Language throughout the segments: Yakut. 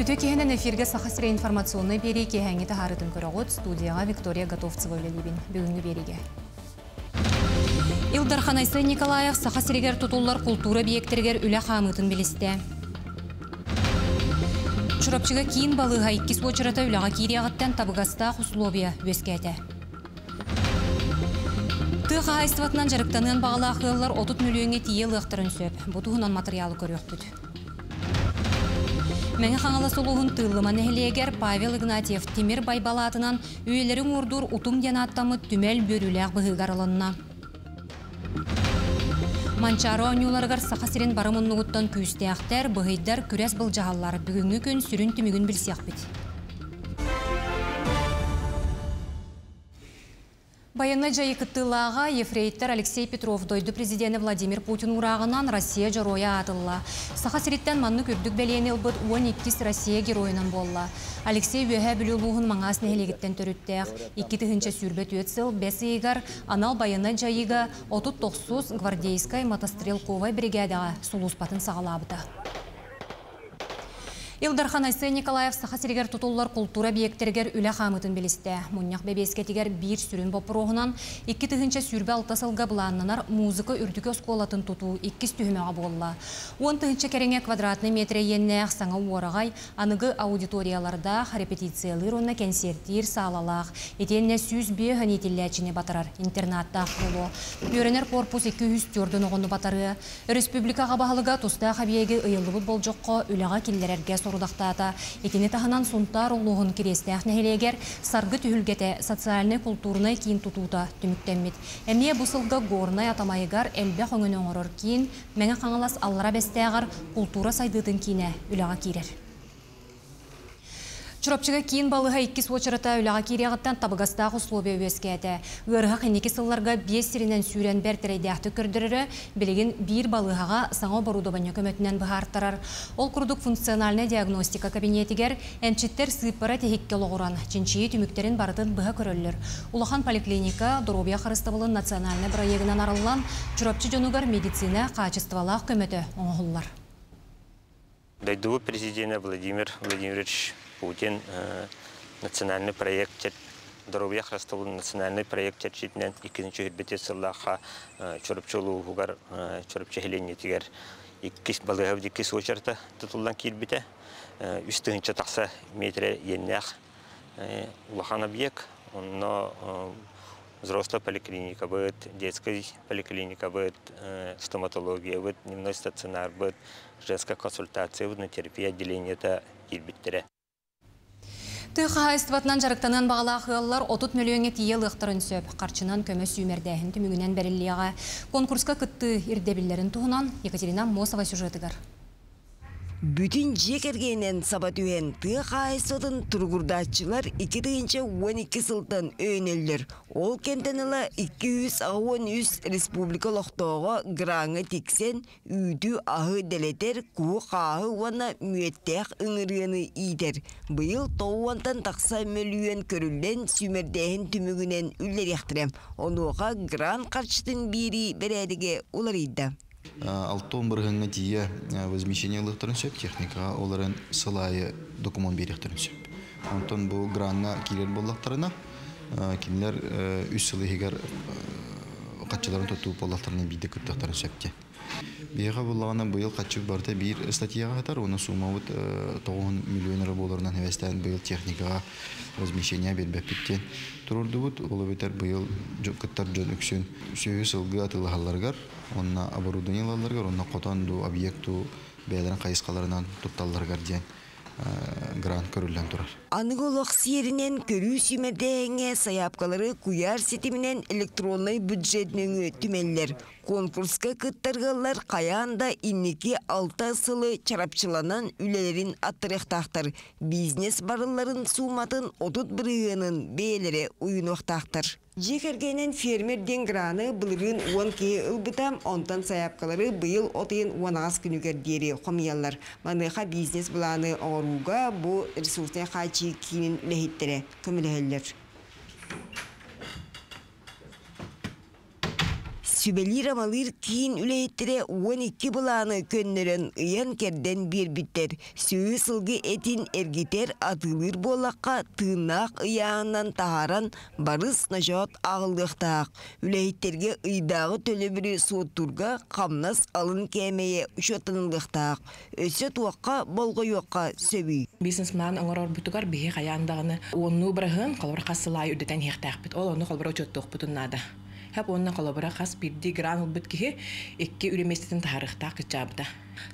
Үтүө киһинэн эфиргэ Саха сирэ информационнай биэрии киэһээҥҥи таһаарыытын көрөҕүт. Студияҕа Виктория Готовцева үлэлиибин. Бүгүҥҥү биэриигэ. Ил Дархан Айсен Николаев Саха сиригэр тутуллар култуура объектэригэр үлэ хаамыытын билистэ. Чурапчыга киин балыыһа иккис уочарата үлэҕэ киириэҕиттэн табыгастаах условия үөскээтэ. Тыа хаһаайыстыбатынан дьарыктаныан баҕалаах ыаллар 30 мөлүйүөҥҥэ тиийэ ылыахтарын сөп. Бу туһунан матырыйаалы көрүөхпүт. Мэҥэ Хаҥалас улууһун Тыыллыма нэһилиэгэр Павел Игнатьев Тимир Байбал аатынан үйэлэри уҥуордуур утум диэн ааттаммыт түмэл үөрүүлээх быһыыгар ылынна. Манчаары оонньууларыгар Саха сирин бары муннугуттан күүстээхтэр, быһыйдар күрэс былдьаһаллар. Бүгүҥҥү күн сүрүн түмүгүн билсиэхпит. Байыаннай дьайыы кыттыылааҕа ефрейтор Алексей Петров дойду президенэ Владимир Путин уурааҕынан Россия Дьоруойа аатылла. Саха сириттэн маннык үрдүк бэлиэни ылбыт 12 Россия геройунан буолла. Алексей Үөһээ Бүлүү улууһун Маҥаас нэһилиэгиттэн төрүттээх. 2024 сыл бэс ыйыгар анал байыаннай дьайыыга 39 гвардейскай мотострелковай биригээдэҕэ сулууспатын саҕалаабыта. Ил Дархан Айсен Николаев Саха сиригэр тутуллар култуура объектэригэр үлэ хаамыытын билистэ. Мунньах бэбиэскэтигэр биир сүрүн боппуруоһунан 2026 сылга былааннанар музыка үрдүкү оскуолатын тутуу иккис түһүмэҕэ буолла. 10 тыһыынча кэриҥэ квадратнай метрэ иэннээх саҥа уораҕай аныгы аудиториялардаах, репетициялыыр уонна кэнсиэртиир саалалаах, итиэннэ 105 иитиллээччини батарар интернаттаах буолуо. Үөрэнэр корпус 204 оҕону батарыа. Өрөспүүбүлүкэ аҕа баһылыга тустаах эбийиэги ыйыллыбыт болдьоххо үлэҕэ киллэрэргэ сорудахтаата. Итини таһынан Сунтаар улууһун Кириэстээх нэһилиэгэр Саргы түһүлгэтэ социальнай-култуурунай киин тутуута түмүктэммит. Эмиэ бу сылга Горнай Атамайыгар элбэх өҥөнү оҥорор киин, Мэҥэ Хаҥалас Аллара Бэстээҕэр култуура сайдыытын киинэ үлэҕэ киирэр. Чурапчыга киин балыыһа иккис уочарата үлэҕэ киириэҕиттэн табыгастаах условия үөскээтэ. Ыарыһах инники сылларга биэс сиринэн сүүрэн бэрт эрэйдээхтик көрдөрөрө, билигин биир балыыһаҕа саҥа оборудование көмөтүнэн быһаартарар. Ол курдук функциональнай диагностика кабинетигэр эмчиттэр сыыппара тиһиккэ олоҕуран, чинчийии түмүктэрин барытын быһа көрөллөр. Улахан поликлиника доруобуйа харыстабылын национальнай бырайыагынан арыллан, Чурапчы дьонугар медицина хаачыстыбалаах көмөтө оҥоһуллар. Дойдубут президенэ Владимир Владимирович Путин национальный проект доруобуйа харыстабылын национальный проект чэрчитинэн иккинчи үһүрбэти сыллаахха Чурапчы улууһугар Чурапчы нэһилиэнньэтигэр иккис балыыһа иккис уочарата тутуллан киирбитэ. Үс тыһыынча тахса метрэ иэннээх улахан объект. Онно взрослая поликлиникабыт, детскай поликлиникабыт, стоматологиябыт, дневной стационарбыт, женская консультация, терапия отделениета киирбиттэрэ. Тыа хаһаайыстыбатынан дьарыктаныан баҕалаах ыаллар 30 мөлүйүөҥҥэ тиийэ ылыахтарын сөп. Харчынан көмө сүүмэрдээһин түмүгүнэн бэриллиэҕэ. Конкурска кыттыы ирдэбиллэрин туһунан Екатерина Аммосова сюжетыгар. Бүтүн дьиэ кэргэнинэн саба түһэн тыа хаһаайыстыбатын туругурдааччылар 2012 сылтан өйөнөллөр. Ол кэмтэн ыла 283 республика олохтооҕо граҥҥа тиксэн, үүтү, аһы дэлэтэр, куһу-хааһы уонна мүөттээх ыҥырыаны иитэр. Быйыл тоҕуонтан тахса мөлүйүөн көрүллэн сүүмэрдээһин түмүгүнэн үллэриэхтэрэ. Онуоха грант харчытын биэрии бэрээдэгэ уларыйда. Алтон бырыһыҥҥа тиийэ возмещение ылыахтарын сөп, техникаҕа ол эрэн сыл аайы докумуон биэриэхтэрин сөп. Онтон бу граҥҥа киирэр буоллахтарына, кинилэр үс сыл иһигэр хаччыларын тоттуу буоллахтарына биирдэ кыттыахтарын сөп диэн. Биһиэхэ буллаҕына быйыл хаччы барыта биир статьяҕа сытар уонна суумабыт 9 миллион эрэ буоларынан эбэстээн быйыл техникаҕа возмещение биэрбэппит диэн туруордубут. Ол эбэтэр быйыл кыттар дьон үксүн сүөһү сылгы атыылаһалларыгар уонна оборудование ылалларыгар уонна хотон дуу, объект дуу бэйэлэрин хайысхаларынан тутталларыгар диэн грант көрүллэн турар. Аныгы олох сиэринэн көрүү сүүмэрдээһиҥҥэ сайаапкалары куйаар ситиминэн электроннай бюджет нөҥүө түмэллэр. Конкурска кыттар ыаллар хайаан да инники алта сылы чарапчыланан үлэлэрин аттарыахтаахтар. Бизнес барылларын сууматын 30 бырыһыанын бэйэлэрэ уйунуохтаахтар. Дьиэ кэргэнинэн фермер диэн граны былырыын 10 киһи ылбыта, онтон сайаапкалары быйыл от ыйын 18 күнүгэр диэри хомуйаллар. Маныаха бизнес-былааны оҥорууга бу ресурснай хааччыйыы киинин үлэһиттэрэ көмөлөһөллөр. Сүбэлиир-амалыыр киин үлэһиттэрэ 12 былааны көннөрөн ыйан-кэрдэн биэрбиттэр. Сүөһү сылгы этин эргитэр, атыылыыр буоллахха, тыыннаах ыйааһынынан таһааран барыс ночоот ааҕыллыахтаах. Үлэһиттэргэ ыйдааҕы төлөбүрү суоттуурга хамнас алын кээмэйэ учуоттаныллыахтаах. Өссө туохха болҕойуохха сөбүй? Бизнес-план оҥорорбутугар биһи хайаан даҕаны уоннуу быраһыан холобур хас сыл аайы үрдэтэн иһиэхтээхпит. Ол ону холобура учуоттуохпутун наада. Хэп уонна холобура хас биирдии грант ылбыт киһи икки үлэ миэстэтин таһаарыахтаах кыччаабыта.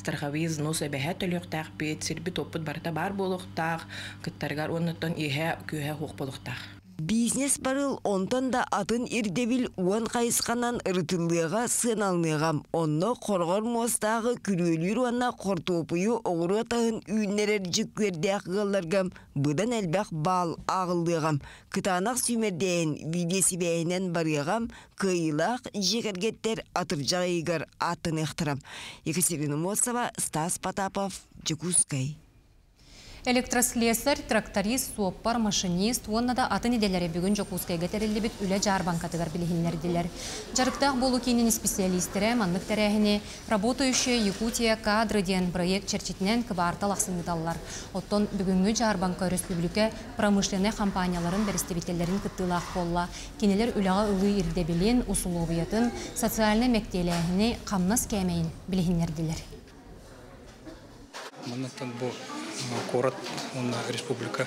Страховые взнос эбэһэ төлүөхтээхпит, сирбит-уоппут барыта баар буолуохтаах, кыттарыгар уоннаттан иэһэ-күүһэ суох буолуохтаах. Бизнес барыл онтон да атын ирдэбил уон хайысханан ырытыллыаҕа, сыаналыныаҕа. Онно хороҕор муостааҕы күрүөлүүр уонна хортуопуйу оҕуруот аһын үүннэрэр дьүккүөрдээх ыалларга быдан элбэх баал ааҕыллыаҕа. Кытаанах сүүмэрдээһин видеосибээһинэн барыаҕа, кыайыылаах дьиэ кэргэттэр атырдьах ыйыгар ааттаныахтара. Екатерина Мосова, Стас Потапов, Дьокуускай. Электрослесарь, тракторист, суоппар, машинист уонна да атын идэлэри бүгүн Дьокуускайга тэриллибит үлэ дьаарбаҥкатыгар билиһиннэрдилэр. Дьарыктаах буолуу киинин исписэлиистэрэ маннык тэрээһини «Работающая Якутия кадры» диэн проект чэрчитинэн кыбаартал ахсын ыыталлар. Оттон бүгүҥҥү дьаарбаҥка өрөспүүбүлүкэ промышленнай хампаанньаларын бэрэстэбиитэллэрин кыттыылаах буолла. Кинилэр үлэҕэ ылыы ирдэбилин, усулуобуйатын, социальнай мэктиэлээһини, хамнас кээмэйин билиһиннэрдилэр. Маннаттан бу куорат уонна республика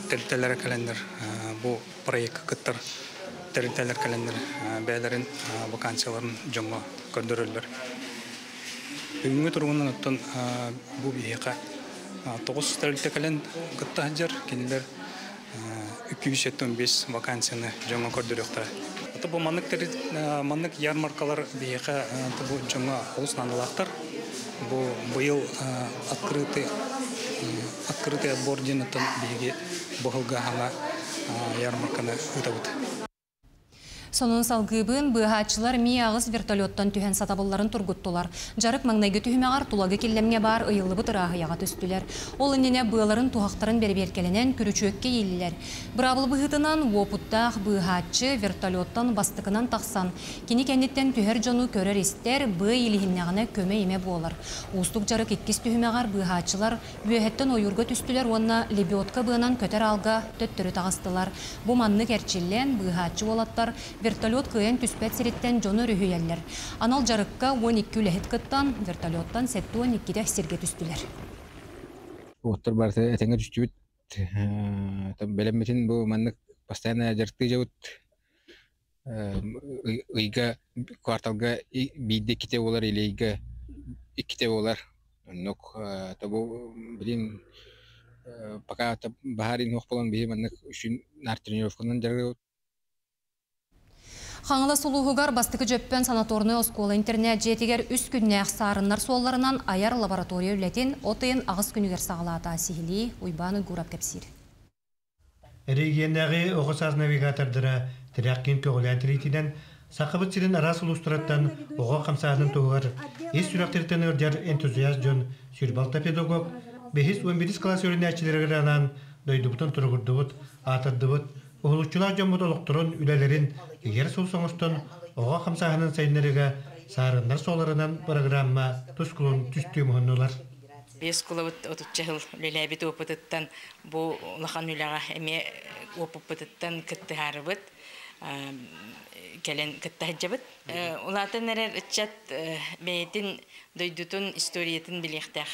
тэрилтэлэрэ кэлэннэр бу проекка кыттар тэрилтэлэр кэлэннэр бэйэлэрин вакансияларын дьоҥҥо көрдөрөллөр. Бүгүҥҥү туругунан оттон бу биһиэхэ тоҕус тэрилтэ кэлэн кытта сылдьар. Кинилэр 275 вакансияны дьоҥҥо көрдөрүөхтэрэ. Бу маннык маннык ярмаркалар биһиэхэ бу дьоҥҥо олус наадалаахтар. Бу быйыл открытый открытый отбор диэн оттон биһиги бу сылга саҥа ярмарканы ыытабыт. Сонун салгыыбын быыһааччылар Ми-8 вертолеттан түһэн сатабылларын тургуттулар. Дьарык маҥнайгы түһүмэҕэр Тулагы Киллэмҥэ баар ыйыллыбыт ырааһыйаҕа түстүлэр. Ол иннинэ быаларын туһахтарын бэрэбиэркэлэнэн күрүчүөккэ ииллилэр. Быраабыла быһыытынан уопуттаах быыһааччы вертолеттан бастакынан тахсан, кини кэнниттэн түһэр дьону көрөр-истэр, быа илиһиннэҕинэ көмө-имэ буолар. Уустук дьарык иккис түһүмэҕэр быыһааччылар Үөһэттэн ойуурга түстүлэр уонна лебедка быанан көтөр аалга төттөрү таҕыстылар. Бу маннык эрчиллэн, быыһааччы уолаттар вертолет кыайан түспэт сириттэн дьону өрүһүйэллэр. Анал дьарыкка 12 үлэһит кыттан, вертолеттан 72 сиргэ түстүлэр. Уоттар барыта этэҥҥэ түстүбүт. Бэлэммитин бу маннык постоянно дьарыктыы дьабыт. Ыйга кварталга биирдэ иккитэ буолар или ыйга иккитэ буолар. Оннук тобу билин пока баһаар иһин буолан биһи маннык үчүн наар тренировканан дьарыгы Хаҥалас улууһугар Бастакы Дьөппөн санаторнай оскуола-интэрнээт дьиэтигэр үс күннээх саарыннар суолларынан айар лаборатория үлэтин от ыйын аҕыс күнүгэр саҕалаата. Сиһилии Уйбаан Уйгуурап кэпсиир. Эрэгийиэннээҕи оҕо саас навигатордара тирэх киин көҕүлээн тириитинэн Сахабыт сирин араас улуустарыттан оҕо хамсааһынын туһугар ис сүрэхтэриттэн ыалдьар энтузиаст дьон сүүрбэ педагог бэһис уон биирис кылаас үөрэнээччилэригэр анаан дойдубутун туругурдубут, аатырдыбыт, уһулуччулаах дьоммут олохторун, үлэлэрин ыйар сыл оҥостон оҕо хамсааһынын сайыннарыыга саарыннар суолларынан программа тускулун түстүү муһуннулар. Биэс кулабыт отучча сыл үлэлээбит опытыттан бу улахан үлэҕэ эмиэ опыппытыттан кыттыһаарыбыт кэлэн кытта сылдьабыт. Улаатан эрэр ыччат бэйэтин дойдутун историятын билиэхтээх.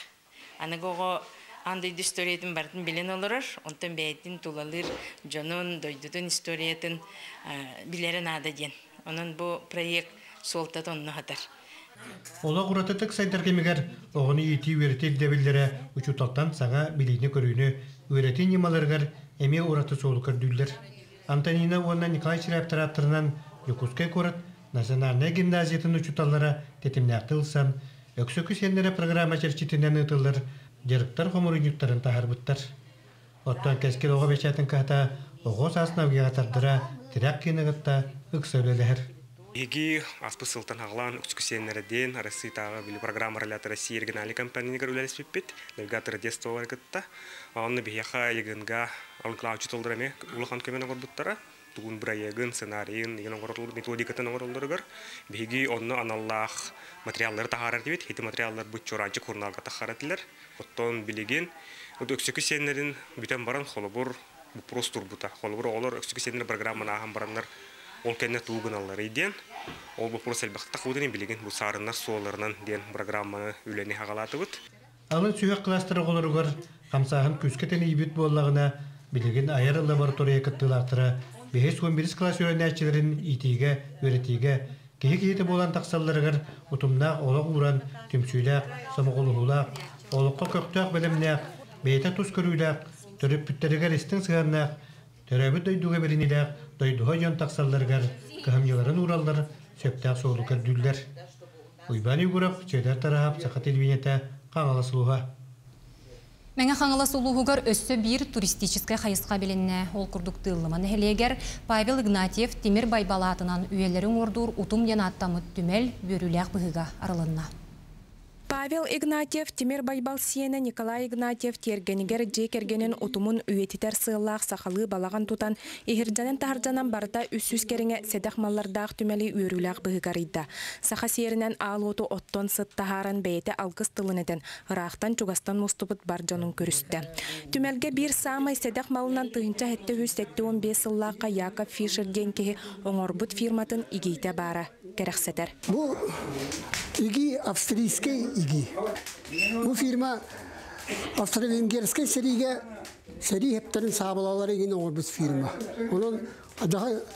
Аныгы оҕо аан дойду историятын барытын билэн олорор, онтон бэйэтин тулалыыр дьонун, дойдутун историятын билэрэ наада диэн. Онон бу проект суолтата онно сытар. Олох уратытык сайдар кэмигэр оҕону иитии-үөрэтии ирдэбиллэрэ учууталтан саҥа билиини-көрүүнү үөрэтии ньымаларыгар эмиэ ураты суолу көрдүүллэр. Антонина уонна Николай Черяптар ааттарынан Дьокуускай куорат национальнай гимназиятын учууталлара тэтимнээхтик ылсан, Өксөкү сиэннэрэ программа чэрчитинэн ыытыллар дьарыктар хомуруйньуктарын таһаарбыттар. Оттон Кэскил оҕо бэчээтин кыһата оҕо саас навигатордара тирэх киини кытта ыкса үлэлэһэр. Биһиги ааспыт сылтан аҕалаан Өксөкү диэн Арассыытааҕы били программа ролята Россия региональнай компанияныгар үлэлэспиппит, навигатор детстволары кытта. Онно биһиэхэ ЕГНГ алын учууталлар эмиэ улахан көмөнү оҥорбуттара. устугун бырайыагын, сценарийын, деген оҥороллор, методикатын оҥороллоругар биһиги онно аналлаах материаллары таһаарар этибит. Ити материаллар бу Чуораанчык журналга таххар этилэр. Оттон билигин Өксөкү сиэннэрин бүтэн баран холобур боппуруос турбута. Холобур оҕолор Өксөкү сиэннэр программаны ааһан бараннар ол кэннэ тугу гыналларый диэн. Ол боппуруос элбэхтик тахсыбытын билигин бу саарыннар суолларынан диэн программаны үлэни хаҕалаатыбыт. Алын сүһүөх кылаастар оҕолоругар хамсааһын күүскэ тэнийбит буоллаҕына, билигин айар лаборатория кыттыылаахтара 51 кылаас үөрэнээччилэрин иитиигэ, үөрэтиигэ киһи киһитэ буолан тахсалларыгар утумнаах олох ууран, түмсүүлээх, сомоҕолоһуулаах, олоххо көхтөөх бэлэмнээх, бэйэтэ тус көрүүлээх, төрөппүттэригэр истиҥ сыһыаннаах, төрөөбүт дойдуга бэриниилээх дойдуһа дьон тахсалларыгар кыһамньыларын уураллар, сөптөөх суолу көрдүүллэр. Уйбаан Егоров, Чэдэр Тараһап, Саха телевидениетэ, Хаҥалас улууһа. Мэҥэ Хаҥалас улууһугар өссө биир туристическай хайысха билиннэ. Ол курдук Тыыллыма нэһилиэгэр Павел Игнатьев Тимир Байбал аатынан үйэлэри уҥуордуур Утум диэн ааттаммыт түмэл үөрүүлээх быһыыга арылынна. Павел Игнатьев Тимир Байбал сиэнэ Николай Игнатьев тиэргэнигэр дьиэ кэргэнин утумун үйэтитэр сыаллаах сахалыы балаҕан тутан, иһирдьэнэн-таһырдьанан барыта 300 кэриҥэ сэдэх маллардаах түмэли үөрүүлээх быһыыга арыйда. Саха сиэринэн аал уоту оттон сыт таһааран бэйэтэ алгыс тылын этэн, ыраахтан-чугастан мустубут бар дьонун көрүстэ. Түмэлгэ биир саамай сэдэх малынан 1775 сыллаахха Яков Фишер диэн киһи оҥорбут фирматын игиитэ баара кэрэхсэтэр. Бу игии австрийскай игии. Бу фирма австро-венгерскэй сэриигэ сэрии хэптэрин саабылалары игин оҥорбут фирма. Онон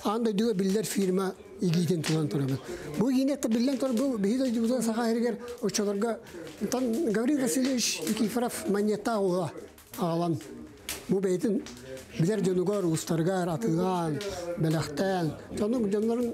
аан дойдуга биллэр фирма игиитин тутан турабыт. Бу игиини биллэн турар бу биһи дойдубутун саха сиригэр оччолорго Гаврил Васильевич Никифоров манньыаттаах уола аҕалан бу бэйэтин билэр дьонугар, уустарыгар атыылаан, бэлэхтээн, дьонун дьоннорун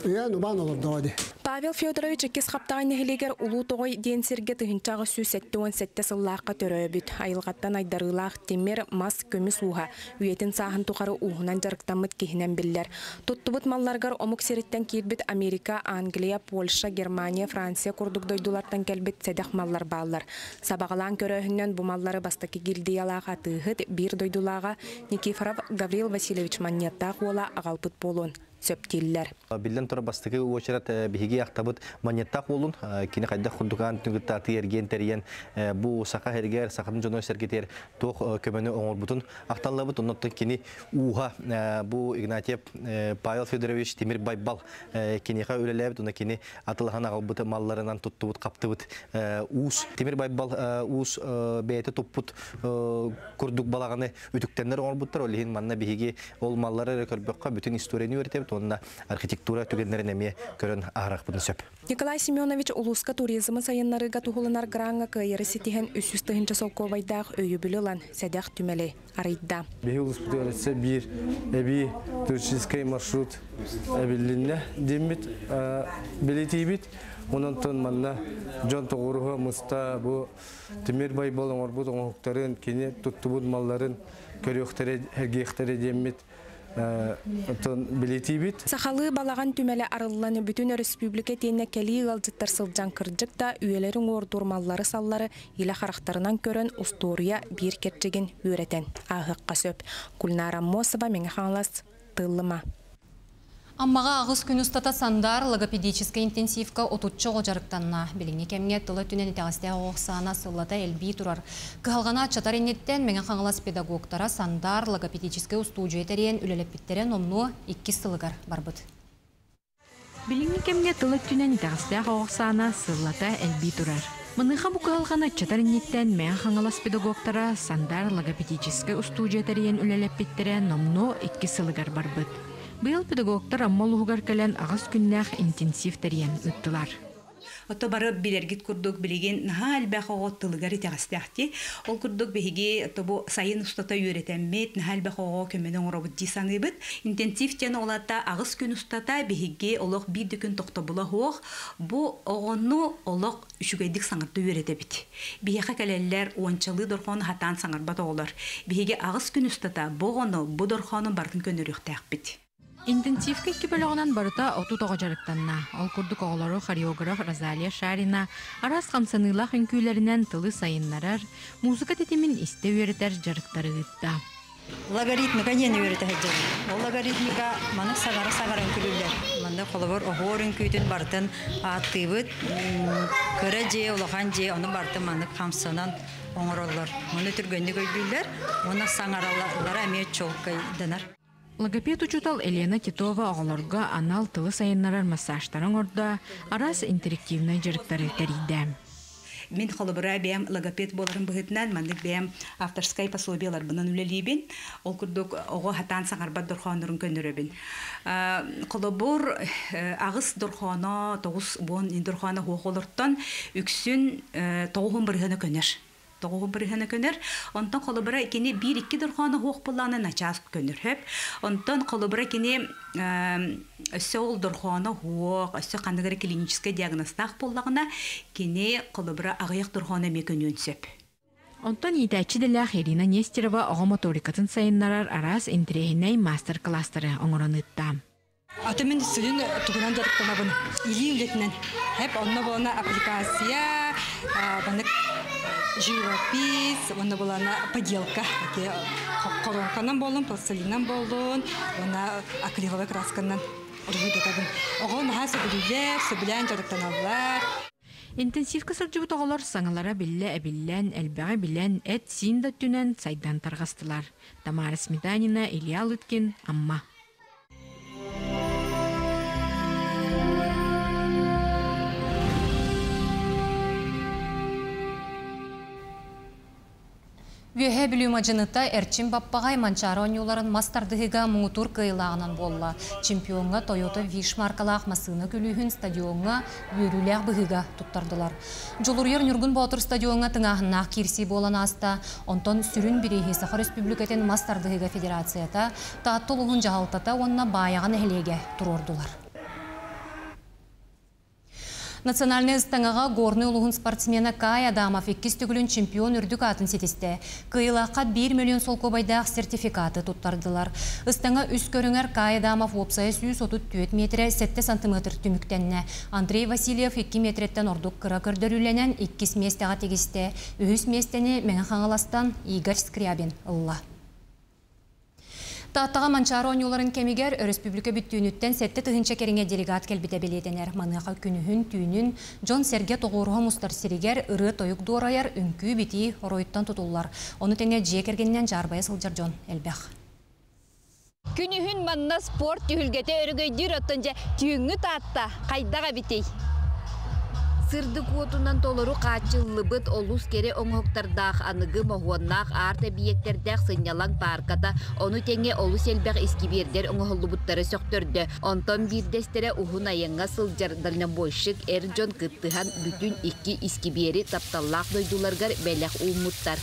өйөөн убаан олордоҕо дии. Павел Федорович иккис Хаптаҕай нэһилиэгэр Улуу Тоҕой диэн сиргэ 1877 сыллаахха төрөөбүт. Айылҕаттан айдарыылаах тимир, мас, көмүс ууһа, үйэтин сааһын тухары ууһунан дьарыктаммыт киһинэн биллэр. Туттубут малларыгар омук сириттэн киирбит Америка, Англия, Польша, Германия, Франция курдук дойдулартан кэлбит сэдэх маллар бааллар. Сабаҕалаан көрөөһүннэн бу маллары бастакы гильдиялаах атыыһыт биир дойдулааҕа Никифоров Гаврил Васильевич Манньыаттаах уола аҕалбыт буолуон сөп дииллэр. Биллэн турар, бастакы уочарат биһиги ахтабыт Манньыаттаах уолун кини хайдах курдук аан кытта атыы эргиэн тэрийэн бу саха сиригэр, сахатын дьоно сэргитигэр туох көмөнү оҥорбутун ахталлабыт. Оннуттан кини ууһа бу Игнатьев Павел Федорович Тимир Байбал киниэхэ үлэлээбит, уонна кини атылаһан аҕалбыт малларынан туттубут, хаптыбыт уус. Тимир Байбал уус бэйэтэ туппут курдук балаҕаны үтүктэннэр оҥорбуттар. Ол иһин манна биһиги ол маллары эрэ көрбөххө бүтүн историяны үөрэтэбит уонна архитектура түгэннэрин эмиэ көрөн аһарахпытын сөп. Николай Семенович улууска туризмы сайыннарыыга туһуланар граҥҥа кыайары ситиһэн 300 тыһыынча солкуобайдаах өйөбүлү ылан сэдэх түмэли арыйда. Биһи улууспутугар өссө биир эбии туристическай маршрут эбилиннэ диэммит билитиибит. Онон манна дьон тоҕуруһа муста бу Тимир Байбал оҥорбут оҥоһуктарын, кини туттубут малларын көрүөхтэрэ, эргиэхтэрэ диэммит оттон билитиибит. Сахалыы балаҕан түмэлэ арыллан бүтүн өрөспүүбүлүкэ итиэннэ кэлии ыалдьыттар сылдьан кырдьык да үйэлэри уҥуордуур маллары-саллары илэ харахтарынан көрөн устуоруйа биир кэрчигин үөрэтэн ааһыахха сөп. Гульнара Аммосова, Мэҥэ Хаҥалас, Тыыллыма. Аммаҕа аҕыс күн устата Сангаар логопедическай интенсивка отучча оҕо дьарыктанна. Билиҥҥи кэмҥэ тыл өттүнэн итэҕэстээх оҕо ахсаана сыллата элбии турар. Кыһалҕаны аччатар инниттэн Мэҥэ Хаҥалас педагогтара Сангаар логопедическай устуудьуйа тэрийэн үлэлэппиттэрэ номнуо иккис сылыгар барбыт. Билиҥҥи кэмҥэ тыл өттүнэн итэҕэстээх оҕо ахсаана сыллата элбии турар. Маныаха бу кыһалҕаны аччатар инниттэн Мэҥэ Хаҥалас педагогтара Сангаар логопедическай устуудьуйа тэрийэн үлэлэппиттэрэ номнуо иккис сылыгар барбыт. Быйыл педагогтар Амма улууһугар кэлэн аҕыс күннээх интенсив тэрийэн ыыттылар. Ото бары билэргит курдук билигин наһаа элбэх оҕо тылыгар итэҕэстээхти. Ол курдук биһиги бу сайын устата үөрэтэммит, наһаа элбэх оҕо көмөнү оҥоробут дии саныыбыт. Интенсив диэн олата аҕыс күн устата биһиги олох биир да күн тохтобула суох бу оҕону олох үчүгэйдик саҥарда үөрэтэбит. Биһиэхэ кэлэллэр уончалыы дорҕоону хатаан саҥарбат оҕолор. Биһиги аҕыс күн устата бу оҕону бу дорҕоонун барытын көннөрүөхтээхпит. Интенсивкэ икки бөлөҕүнэн барыта 30 оҕо дьарыктанна. Ол курдук оҕолору хореограф Розалия Шарина араас хамсаныылаах үҥкүүлэринэн тылы сайыннарар, музыка тэтимин истэ үөрэтэр дьарыктары ыытта. Логоритмика диэн үөрэтэ сылдьабын. Ол логоритмика маннык саҥара-саҥара үҥкүүлүүллэр. Манна холобур оһуор үҥкүүтүн барытын ааттыыбыт. Кыра дьиэ, улахан дьиэ, ону барытын маннык хамсанан оҥороллор. Ону түргэнник өйдүүллэр уонна саҥараллара эмиэ чуолкайданар. Логопед учуутал Елена Титова оҕолорго анал тылы сайыннарар массажтары оҥордо, араас интерактивнай дьарыктары тэрийдэ. Мин холобура бэйэм логопед буоларым быһыытынан маннык бэйэм авторскай пособиеларбынан үлэлиибин. Ол курдук оҕо сатаан саҥарбат дорхооннорун көннөрөбүн. Холобур, аҕыс дорхооно, 90 дорхооно суох олортон үксүн 90 бырыһыана көнөр. 90 бырыһыана көнөр. Онтон холобура кини биир-икки дорхооно суох буоллаҕына начаас көнөр хөп. Онтон холобура кини өссө ол дорхооно суох, өссө ханнык эрэ клиническэй диагнозтаах буоллаҕына, кини холобура аҕыйах дорхооно эмиэ көнүөн сөп. Онтон иитээччи идэлээх Ирина Нестерова оҕо моторикатын сайыннарар араас интэриэһинэй маастар-кылаастары оҥорон ыытта. Аты мин сүрүн тугунан дьарыктанабын? Илии үлэтинэн. Хэп онно буолана аппликация, банык живопись, уонна буолана поделка. Коронканан буоллун, пластилинан буоллун, уонна акриловай красканан уруһуйдатабын. Оҕо наһаа сөбүлүүлэр, сөбүлээн дьарыктаналлар. Интенсивкэ сылдьыбыт оҕолор саҥалара биллэ эбиллэн, элбэҕи билэн, эт-сиин да өттүнэн сайдан тарҕастылар. Тамара Сметанина, Илья Лыткин, Амма. Үөһээ Бүлүү мадьыныта Эрчим Баппаҕай Манчаары оонньууларын мас тардыһыыга муҥутуур кыайыылааҕынан буолла. Чемпиоҥҥа Toyota Wish маркалаах массыына күлүүһүн стадиоҥҥа үөрүүлээх быһыыга туттардылар. Дьулуруйар Ньургун Боотур стадиоҥҥа тыҥааһыннаах киирсии буолан ааста. Онтон сүрүн бирииһи Саха Өрөспүүбүлүкэтин мас тардыһыыга федерацията, Таатта улууһун дьаһалтата уонна Баайаҕа нэһилиэгэ туруордулар. Национальнай ыстаҥаҕа Горнай улууһун спортсмена Кай Адамов иккис төгүлүн чемпион үрдүк аатын ситистэ. Кыайыылаахха 1 миллион солкуобайдаах сертификаты туттардылар. Ыстаҥа үс көрүҥэр Кай Адамов уопсайа 134 миэтэрэ 7 сантиметр түмүктэннэ. Андрей Васильев 2 миэтэрэттэн ордук кыра көрдөрүүлэнэн иккис миэстэҕэ тигистэ. Үһүс миэстэни Мэҥэ Хаҥаластан Игорь Скрябин ылла. Тааттаҕа Манчаары оонньууларын кэмигэр өрөспүүбүлүкэ бүттүүнүттэн 7000 кэриҥэ делегат кэлбитэ бэлиэтэнэр. Маныаха күнүһүн, түүнүн дьон-сэргэ тоҕуоруһа мустар сиригэр ырыа-тойук дуорайар, үҥкүү-битии оройуттан тутуллар. Ону тэҥэ дьиэ кэргэнинэн дьаарбайа сылдьар дьон элбэх. Күнүһүн манна спорт түһүлгэтэ өрөгөйдүүр, оттон дьэ түүҥҥү Таатта хайдах эбитий? Сырдык уотунан толору хааччыллыбыт олус кэрэ оҥоһуктардаах аныгы моһуоннаах арт-эбийиэктэрдээх сынньалаҥ паарката, ону тэҥэ олус элбэх искибиэрдэр оҥоһуллубуттара сөхтөрдө. Онтон биирдэстэрэ уһун айаҥҥа сылдьар дальнобойщик эр дьон кыттыһан бүтүн икки искибиэри тапталлаах дойдуларыгар бэлэх ууммуттар.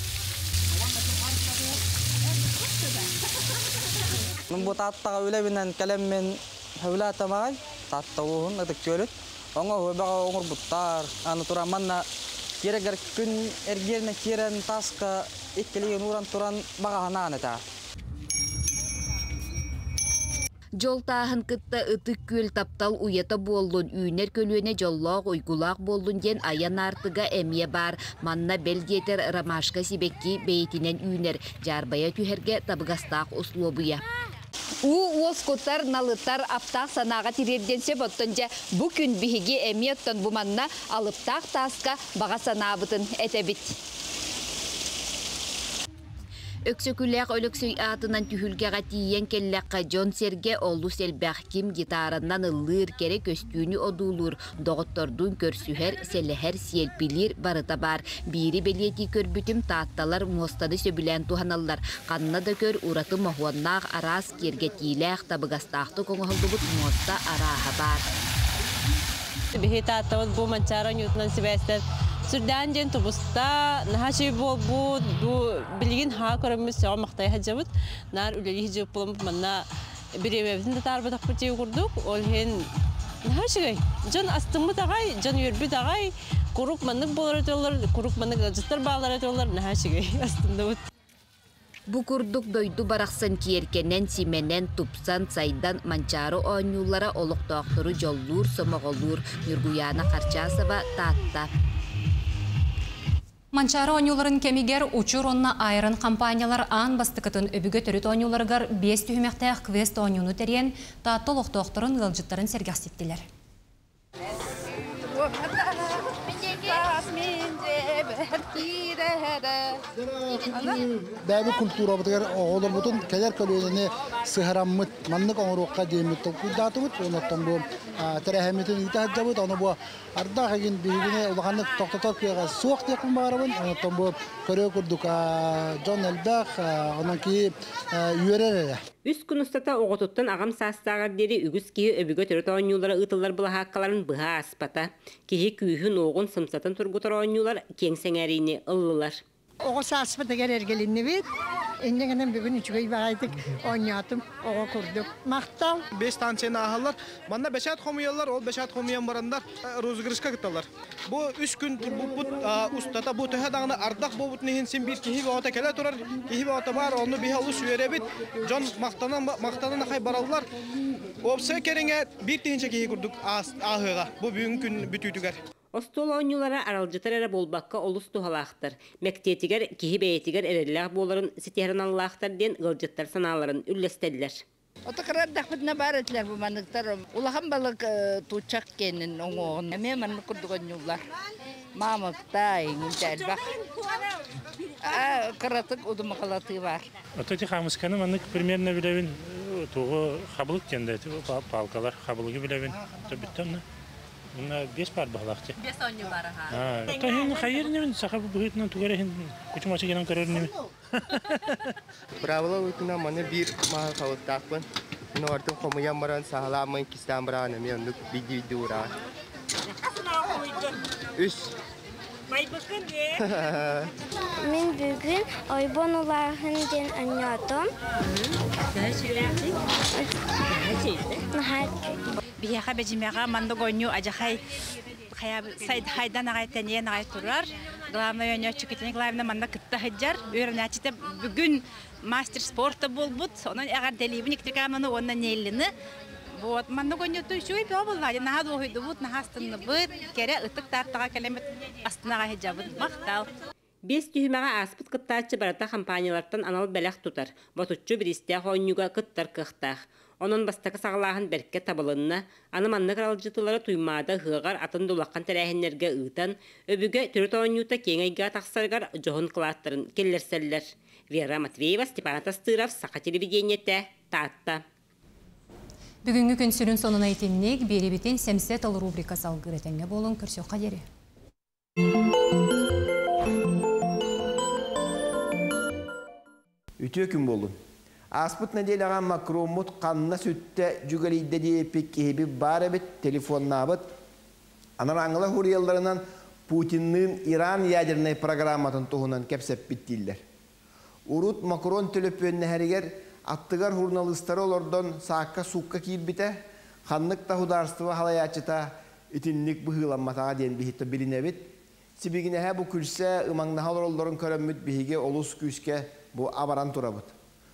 Бу Тааттаҕа үлэбинэн кэлэммин сөбүлээтим аҕай. Таатта улууһун Ытык Күөлүт. Оҥо бөҕө оҥорбуттар. Аны туран манна киэрэгэр күн эргиэринэ киирэн таска иккилии ууран туран баҕаһынаан этэ. Дьол тааһын кытта Ытык Күөл таптал уйата буоллун, үүнэр көлүөнэ дьоллоох уйгулаах буоллун диэн айан аартыга эмиэ баар. Манна бэл диэтэр ромашка сибэкки бэйэтинэн үүнэр, дьаарбайа түһэргэ табыгастаах услуобуйа. Уу уоскутар, налытар, аптаах санааҕа тириэрдиэн сөп, оттон дьэ бу күн биһиги эмиэ оттон бу манна алыптаах тааска баҕа санаабытын этэбит. Өксөкүлээх Өлөксөй аатынан түһүлгэҕэ тиийэн кэллэххэ дьон-сэргэ олус элбэх, ким гитараннан ыллыыр, кэрэ көстүүнү одуулуур, доҕоттордуун көрсүһэр, сэлэһэр, сиэлпилиир барыта баар. Биири бэлиэтии көрбүтүм, таатталар муостаны сөбүлээн туһаналлар. Ханна да көр, ураты моһуоннаах, араас киэргэтиилээх, табыгастаахтык оҥоһуллубут муоста арааһа баар. Биһи Тааттабыт бу Манчаары оонньуутунан сибээстэн сүрдээн диэн тубуста, наһаа үчүгэй буолбут, бу билигин хаа көрөммүт сөҕө махтайа сылдьабыт, наар үлэлии сылдьыбыт буоламмыт манна бириэмэбитин да таарбатахпыт дии курдук, ол иһин наһаа үчүгэй. Дьон астыммыт аҕай, дьон үөрбүт аҕай, куруук маннык буолар этэллэр, куруук маннык ыалдьыттар бааллар этэллэр, наһаа үчүгэй, астынныбыт. Бу курдук дойду барахсан киэркэнэн, симэнэн, тупсан, сайдан Манчаары оонньуулара олохтоохтору дьоллуур, сомоҕолуур. Ньургуйаана Харчасова, Таатта. Манчаары оонньууларын кэмигэр Учур уонна Айрон хампаанньалар аан бастакытын өбүгэ төрүт оонньууларыгар биэс түһүмэхтээх квест оонньууну тэрийэн, Таатта олохтоохторун, ыалдьыттарын сэргэхситтилэр. Бэйэбит культурабытыгар оҕолорбутун кэлэр көлүөнэни сыһараммыт маннык оҥоруохха диэммит толкуйдаатыбыт. Онон бу тэрээһиммитин ыыта сылдьабыт. Ону бу ардах игин биһигини улаханнык тохтотор кыаҕа суох диэхпин баҕарабын. Онон бу көрүө курдук дьон элбэх, онон киһи үөрэр эрэ. Үс күн устата оҕотуттан аҕам саастааҕар диэри үгүс киһи өбүгэ төрүт оонньуулара ыытыллар былаһааккаларын быһа ааспата. Киһи күүһүн-уоҕун сымсатын тургутар оонньуулар киэҥ сэҥээриини ыллылар. Оҕо сааспытыгар эргилиннибит. Инньэ гынан бүгүн үчүгэй баҕайытык оонньоотум оҕо курдук. Махтал! Бэс станцияны ааһаллар. Манна бэчээт хомуйаллар, ол бэчээт хомуйан бараннар розыгрышка кытталлар. Бу үс күн турбуппут устата бу төһө даҕаны ардах буолбутун иһин син биир киһи бөҕөтө кэлэ турар, киһи бөҕөтө баар, онно биһи олус үөрэбит. Дьон махтанан махтанан ахай бараллар. Уопсай кэриҥэ 1000 киһи курдук ааһыаҕа бу бүгүн күн бүтүүтүгэр. Остуол оонньуулара аралдьытар эрэ буолбакка олус туһалаахтар, мэктиэтигэр киһи бэйэтигэр эрэллээх буоларын ситиһэр аналлаахтар диэн ыалдьыттар санааларын үллэстэллэр. Ото кырардахпытына баар этилэр бу манныктар. Улахан балык тууччах киэнин оҥуоҕун эмиэ маннык курдук онньууллар. Маамыкта, иҥинтэ элбэх. Кыратык удумахалатыы баар. Ото ити хаамысканы маннык примерно билэбин. Тугу хабылык диэн да палкалар хабылыгы билэбин. Бүттэ онно. Мына бес пар баһылаах ти. Бес оонньуу баар аха. Ото иһин хайыр небин саха быһыытынан тугар иһин кучумачы гынан көрөр небин. Правила быһыытынан маны биир маһы халыктаахпын. Мин хомуйан баран саһалааммын кистээн баран эмиэ оннук бидди-бидди уураа. Үс. Байбыкын ээ. Мин бүгүн ойбон улааһын диэн оонньоотум. Биһиэхэ бэдьимэҕэ маннык оонньуу адьахай хайдан аҕай тэнийэн аҕай турар. Главное оонньооччу Катерина Николаевна манна кытта сылдьар. Үөрэнээччитэ бүгүн мастер спорта буолбут. Онон эҕэрдэлиибин Екатеринаны уонна Неллины. Вот, маннык оонньууту үчүгэй бөҕө буолла. Наһаа дуоһуйдубут, наһаа астынныбыт. Кэрэ ытык Тааттаҕа кэлэммит астынаҕа сылдьабыт. Махтал! Биэс түһүмэҕи ааспыт кыттааччы барыта хампаанньалартан анал бэлэх тутар, ботуччу бириистээх оонньууга кыттар кыахтаах. Онон бастакы саҕалааһын бэркэ табылынна. Аны маннык аралдьытыылары Туймаада ыһыаҕар атын да улахан тэрээһиннэргэ ыытан, өбүгэ төрүт оонньуута киэҥ эйгэҕэ тахсарыгар дьоһун кылааттарын киллэрсэллэр. Вера Матвеева, Степан Атастыров, Саха телевидениетэ, Таатта. Бүгүҥҥү күн сүрүн сонуна итинник, биэрибитин Сэмсэ тыл рубрика салгыыр этэҥҥэ буолуҥ, көрсүөххэ диэри. Үтүө күн буоллун. Ааспыт нэдиэлэҕэ Макроммут ханна сүттэ дьүгэлийдэ диэппит киһибит баар эбит, телефоннаабыт. Анарааҥҥылар суруйалларынан Путинныын Иран ядернай программатын туһунан кэпсэппит дииллэр. Урут Макрон төлөпүөннэһэригэр аттыгар журналыыстары олордон саакка-суукка киирбитэ, ханнык да судаарыстыба салайааччыта итинник быһыыламматаҕа диэн биһиги билинэбит. Сибигинэһэ бу күлсэ, ымаҥнаһа олороллорун көрөммүт биһиги олус күүскэ бу абаран турабыт.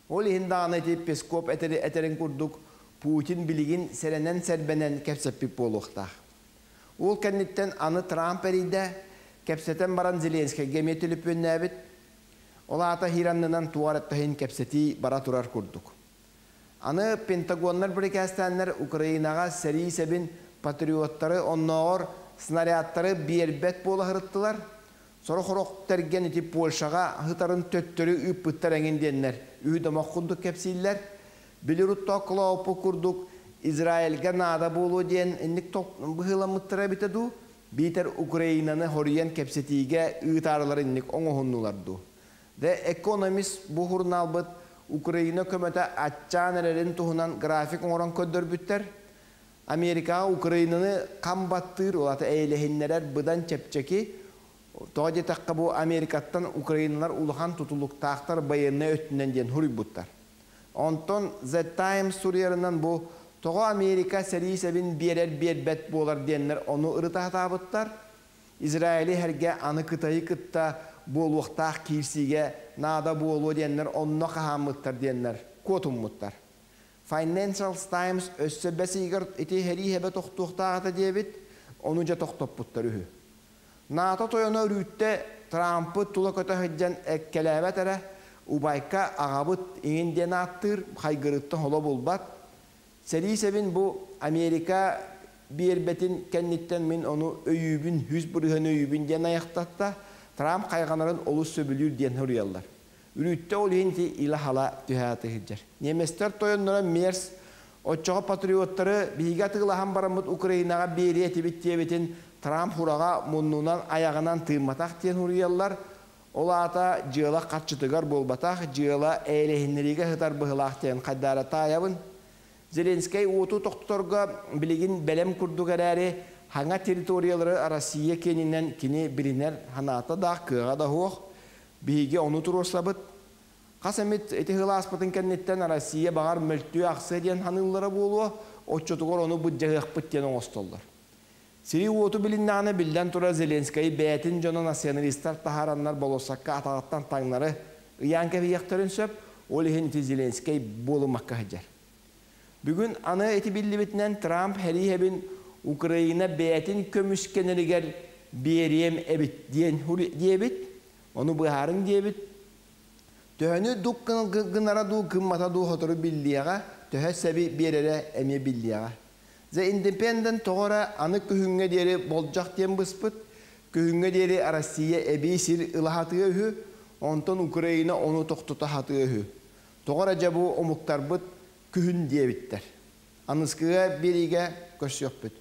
Ол иһин даҕаны ити Песков этэрин курдук Путин билигин сэрэнэн-сэрбэнэн кэпсэппит буолуохтаах. Ол кэнниттэн аны Трамп эрийдэ, кэпсэтэн баран Зеленскэйгэ эмиэ төлөпүөннээбит. Ол аата хираннынан туох эрэ кэпсэтии бара турар курдук. Аны Пентагоннар бирикээстээннэр Украинаҕа сэрии сэбин патриоттары оннооҕор снарядтары биэрбэт буола сырыттылар. Сорох-сорох тэргэн ити Польшаҕа ыһытарын төттөрү ыыппыттар эҥин диэннэр үһү-домох курдук кэпсииллэр. Били Руттоокколооппут курдук Израильга наада буолуо диэн инник быһыыламмыттара эбитэ дуу, биитэр Украинаны хоруйан кэпсэтиигэ ыытаарылар инник оҥоһуннулар дуу. The Economist бу сурунаалбыт Украина көмөтө аччаан эрэрин туһунан график оҥорон көрдөрбүттэр. Америкаҕа Украинаны хам баттыыр, ол аата эйэлэһиннэрэр быдан чэпчэки. Тоҕо диэтэххэ бу Америкаттан украиналар улахан тутулуктаахтар байыаннай өттүнэн диэн суруйбуттар. Онтон The Times суруйарынан бу тоҕо Америка сэрии сэбин биэрэр биэрбэт буолар диэннэр ону ырыта сатаабыттар. Израили эргэ аны Кытайы кытта буолуохтаах киирсиигэ наада буолуо диэннэр онно хаһааммыттар диэннэр куотуммуттар. Financial Times өссө бэс ыйыгар ити сэрии сэбэ тохтуохтаах этэ диэбит, ону дьэ тохтоппуттар үһү. НАТО тойоно Рүтте Трампы тула көтө сылдьан эккэлээбэт эрэ, убайка аҕабыт иҥин диэн ааттыыр, хайгырыттан холо булбат. Сэрии сэбин бу Америка биэрбэтин кэнниттэн мин ону өйүүбүн, 100% өйүүбүн диэн айахтатта, Трамп хайҕанарын олус сөбүлүүр диэн суруйаллар. Үрүттэ ол иһин ити ила-хала түһэ сылдьар. Немецтэр тойонноро Мерс оччоҕо патриоттары биһиги атыылаһан бараммыт Украинаҕа биэриэ этибит диэбитин Трамп хураҕа муннунан айаҕынан тыымматах диэн суруйаллар. Ол аата дьыала харчытыгар буолбатах, дьыала эйэлэһиннэриигэ сытар быһылаах диэн хайдаара таайабын. Зеленскэй уоту тохтоторго билигин бэлэм курдук эрээри, хаҥа территориялары Россия киэнинэн кини билинэр санаата да, кыаҕа да суох. Биһиги ону туруорсабыт. Хас эмит ити сыл ааспытын кэнниттэн Россия баҕар мөлтүө ахсыа диэн саныыллара буолуо, оччотугар ону быдьаһыахпыт диэн оҥостоллор. Сири уоту билиннэҕинэ биллэн турар Зеленскэй бэйэтин дьоно националистар таһаараннар болуоссакка атаҕыттан таҥнары ыйаан кэбиһиэхтэрин сөп, ол иһин ити Зеленскэй буолуммакка сылдьар. Бүгүн аны ити биллибитинэн Трамп сэрииһэбин Украина бэйэтин көмүскэнэригэр биэриэм эбит диэн диэбит, ону быһаарыҥ диэбит. Төһөнү дук гынара дуу, гыммата дуу сотору биллиэҕэ, төһө сэби биэрэрэ эмиэ биллиэҕэ. The Independent тоҕо эрэ аны күһүҥҥэ диэри болдьох диэн быспыт, күһүҥҥэ диэри Россия эбии сир ыла сатыа үһү, онтон Украина ону тохтото сатыа үһү. Тоҕо эрэ дьэ бу омуктарбыт күһүн диэбиттэр. Аныскыга биэриигэ көрсүөхпүт.